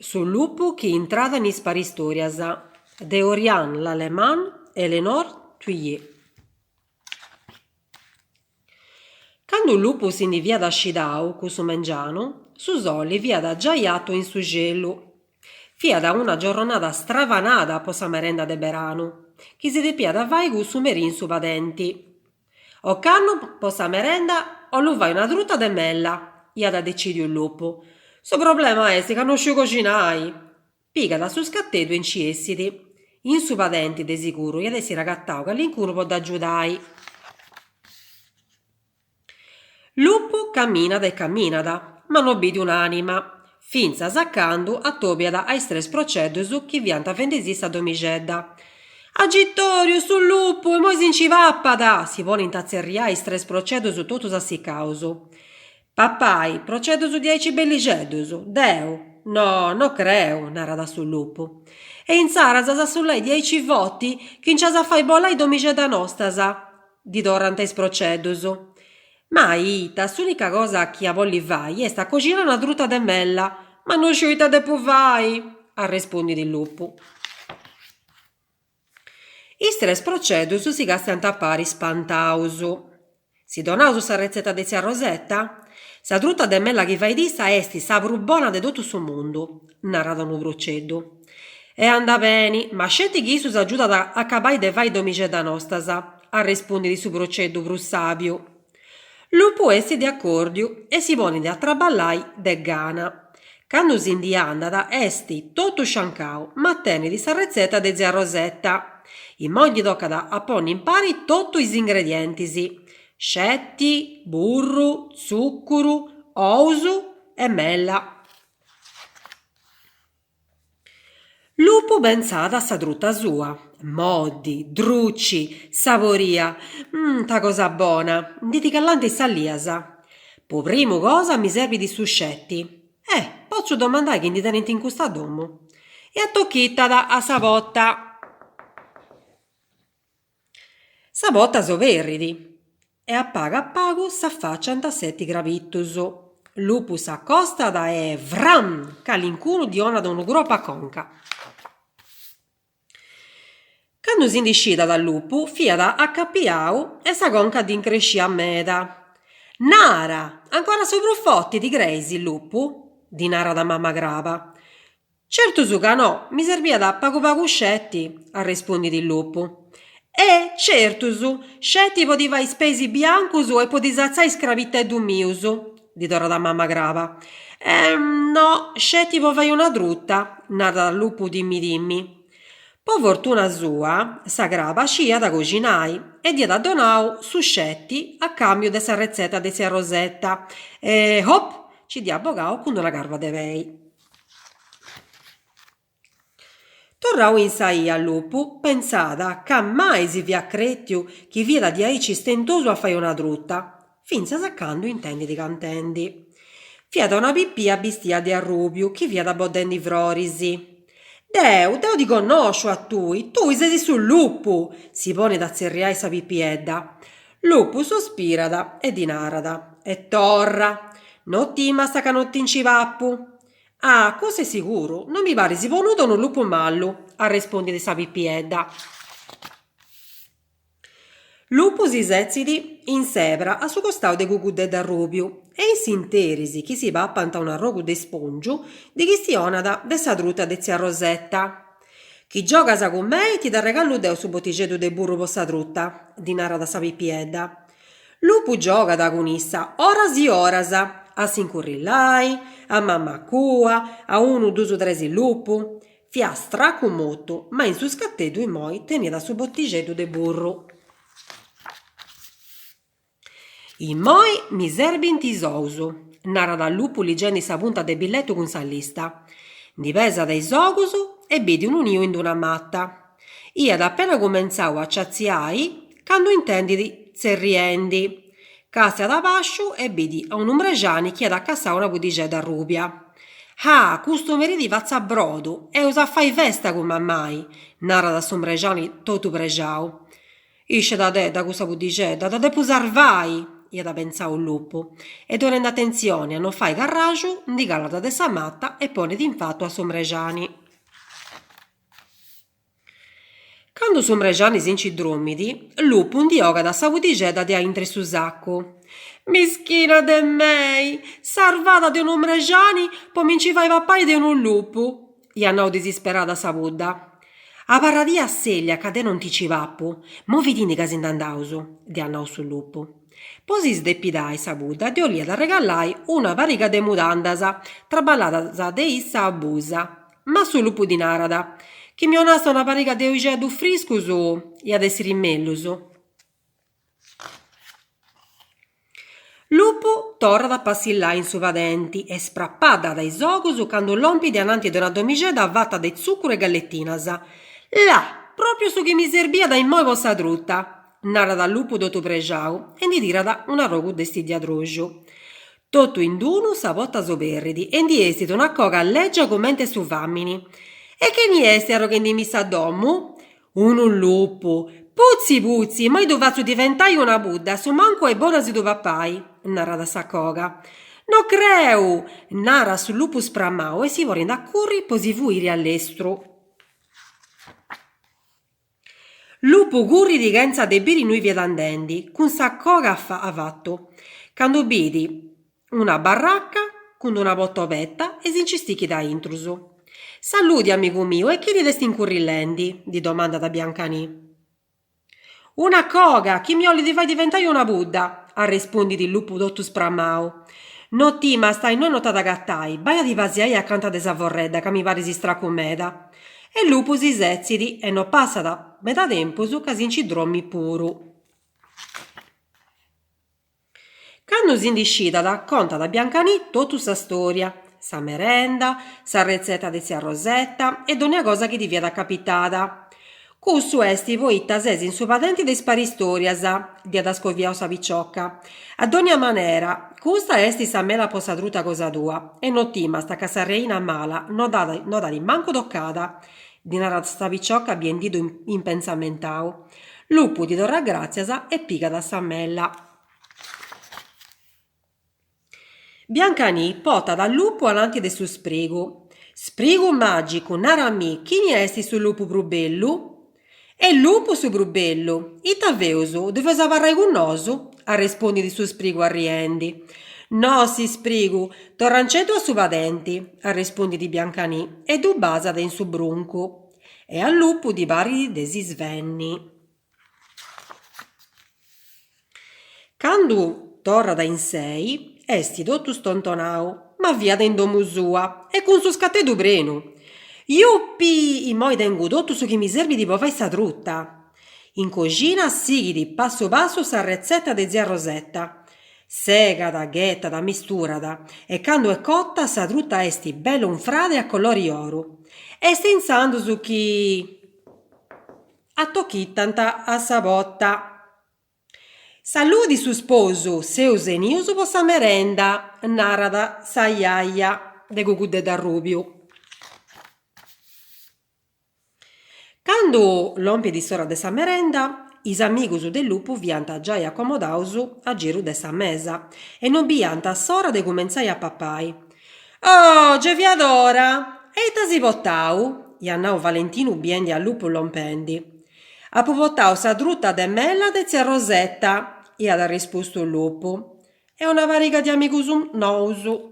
Su lupu chi intrat in is paristòrias de Oriane Lallemand e Éléonore Thuillier. Candu Lupu si ndi fiat scidau cussu mengianu, su soli fiat giai atu in su celu. Fiat una giorronada stravanada po sa merenda de beranu, chi si depiat fai cussu merì in su padenti. Ocannu po sa merenda 'ollu fai una truta de mella, iat decìdiu Lupu. Su problema est ca no sciu coxinai. Pigat su scateddu e nci essit. In su padenti de siguru iat essiri agatau calincunu po dd'agiudai. Lupu caminat e caminat, ma no bit un'anima, fintzas a candu atobiat a is tres proceddus chi fiant fendisì sa domixedda. Agitòriu, su lupu, imoi si nci papat! Si ponint a tzerriai is tres proceddus totus assicaus. Papai proceddus diaici bellixeddus, deu? No, no creu, narat su lupu. E intzaras as a sullai diaici forti chi nci as a fai bolai is domixeddas nostas, ddi torrant is proceddus. Ma ita, s'unica cosa chi ia bolli fai est a coxinai una truta de mella, ma no sciu ita depu fai, arrespundit lupu. Is tres proceddus si castiant a pari spantaus. Si donaus sa retzeta de tzia Rosetta? Sa truta de mella chi fait issa est sa prus bona de totu su mundu, narat unu proceddu. E andat beni, ma sceti chi issu s'agiudat a acabai de fai is domixeddas nostas, arrespundit su proceddu prus sàbiu. Lupu est de acòrdiu e si ponit a traballai de gana. Candu si ndi andat est totu sciancau, ma tenit sa retzeta de tzia Rosetta. Immoi ddi tocat a ponni impari totu is ingredientis, sceti, burru, tzùcuru, ous e mella. Lupu pentzat a sa truta sua, moddi, druci, saboria, umm ita cosa bona, ndi ddi callant is salias. Po primu cosa mi serbit su sceti. Eh, potzu domandai chi ndi tenint in custa domu. E atochitat a sa porta. Sa porta s'oberrit e a pagu a pagu s'afaciant seti crabitus. Lupu s'acostat e vram! Calincunu ddi 'onat unu cropu a conca. Candu si ndi scidat Lupu fiat acapiau e sa conca ddi incresciat meda. Nara! Ancora su prus forti ti creis, Lupu? ddi narat mama craba. Certus ca no, mi serbiat pagu pagu sceti, arrespundit Lupu. E, certus, sceti po ti fai is peis biancus e po ti satzai is crabiteddus mius, ddi torrat mama craba. E, no, sceti po fai una truta, narat Lupu timmi timmi. Po fortuna sua, sa craba sciiat coxinai e dd'iat donau su sceti a càmbiu de sa retzeta de tzia Rosetta e, hop, nci dd'iat bogau cun d'una carva de pei. Torrau in sa 'ia Lupu pentzàt ca mai si fiat crètiu chi fiat diaici stentosu a fai una truta, fintzas a candu intendit cantendi. Fiat una pipia bistia de arrùbiu chi fiat boddendi froris. Deu, deu ti connòsciu a tui, tui ses su lupu! si ponit a tzerriai sa pipiedda. Lupu sospirat e ddi narat, E torra! No timast ca no ti nci papu! Ah, cussu est siguru, no mi paris po nudda unu lupu malu, arrespundit sa pipiedda. Lupu si setzit in s'ebra a su costau de Cuguddedda Arrubiu e in s'interis chi si papant un'arrogu de spòngiu ddi chistionat de sa truta de tzia Rosetta. Chi giogas cun mei ti dd'arregallu deu su botixeddu de burru po sa truta, ddi narat sa pipiedda. Lupu giogat cun issa oras i oras, a s'incurrillai, a mamacua, a unu dusu tresi lupu. Fiat stracu motu, ma in su scateddu immoi teniat su botixeddu de burru. Immoi mi serbint is ous, narat Lupu ligendi sa punta de billetu cun sa lista. Ndi pesat is ogus e bidi unu niu in d'una mata. Iat apena cumentzau a ciatziai candu intendit tzerriendi. Castiat a basciu e bidi a unu mrexani chi iat cassau una puddixedda arrubia. Ah, custu merì ti fatzu a brodu, eus a fai festa cun mammai, narat su mrexani totu prexau. Iscedadedda cussa puddixedda, dda depu sarvai! iat pentzau Lupu, e donendi atentzioni a no fai carraxu, ndi calat de sa mata e ponit infatu a su mrexani. Candu su mrexani si nci dromit, Lupu ndi 'ogat sa puddixedda de aintre su sacu. Mischina de mei! Sarvada de unu mrexani po mi nci fai papai de unu lupu! iat nau disisperada sa pudda. Abarradì asselia ca deu non ti nci papu, movidindi ca si nd'andaus, dd'iat nau su lupu. Po si sdepidai sa pudda ddi 'oliat arregallai una pariga de mudandas traballadas de issa a busa, Ma su lupu ddi narat, Chi mi 'onasta una pariga de oixeddus friscus iat essiri mellus. Lupu torrat a passillai in su padenti e sprapaddat is ogus candu lompit ananti de una domixedda fata de tzucuru e galletinas. Là! Propriu su chi mi serbiat immoi po sa truta! narat Lupu totu prexau e ndi tirat un'arrogu de stiddiadroxu. Totu in d'unu sa pota s'oberrit e ndi essit una coga lègia comente su fàmini. E chini est arroghendimì sa domu? Unu lupu! Putzi putzi, immoi ddu fatzu diventai una pudda, a su mancu est bonu a si ddu papai, narat sa coga. No creu! narat su lupu spramau e si ponit a curri po si fuiri a lestru. Lupu currit chentza de biri innui fiat andendi, cun sa coga avatu, candu bit una barraca cun d'una pota oberta e si nci stichit a intrus. Salludi, amigu miu, e chini t'est incurrillendi? ddi domandat Biancanì. Una coga chi mi 'olit fai diventai una pudda, arrespundit Lupu totu spramau. No timast, innoi no t'at agatai, bai a ti pasiai acanta de sa forredda ca mi paris stracu meda. E Lupu si setzit e no passat meda tempus ca si nci dromit puru. Candu si ndi scidat contat a Biancanì totu sa storia, sa merenda, sa retzeta de tzia Rosetta e dònnia cosa chi ddi fiat capitada. Cussu est poita ses in su padenti de is paristorias, dd'iat scoviau sa picioca. A dònnia manera, custa est sa mela po sa truta cosa tua e no timast ca sa reina mala no dd'at mancu tocada, ddi narat sa picioca biendiddu impentzamentau. Lupu ddi torrat gràtzias e pigat sa mela. Biancanì potat a Lupu ananti de su sprigu. Sprigu màgicu, nara-mì, chini est su lupu prus bellu? Est Lupu su prus bellu! Ita feus, ddu feus abarrai cun nosu? arrespundit su sprigu arriendi. Nossi, sprigu, torranceddu a su padenti, arrespundit Biancanì e ddu basat in su bruncu. E a Lupu ddi parit de si svenni. Candu torrat in sei, est totu stontonau, ma fiat in domu sua e cun su scateddu prenu. Iupi! Immoi tengu totu su chi mi serbit po fai sa truta! In coxina sighit passu passu sa retzeta de tzia Rosetta. Segat, ghetat, misturat e candu est cota sa truta est bella unfrada e a colori oru. Est intzandus chi. Atochitant a sa pota. Salludi su sposu, seus 'enius po sa merenda, narat sa jaja de Cuguddeddu Arrubiu. Candu lompit s'ora de sa merenda, is amigus de Lupu fiant giai acomodaus a giru de sa mesa e non biiant s'ora de cumentzai a papai. Oh, gei fiat ora! E ita as portau? iat nau Valentinu biendi a Lupu lompendi. Apu portau sa truta de mela de tzia Rosetta, iat arrespustu Lupu, e una pariga de amigus nous.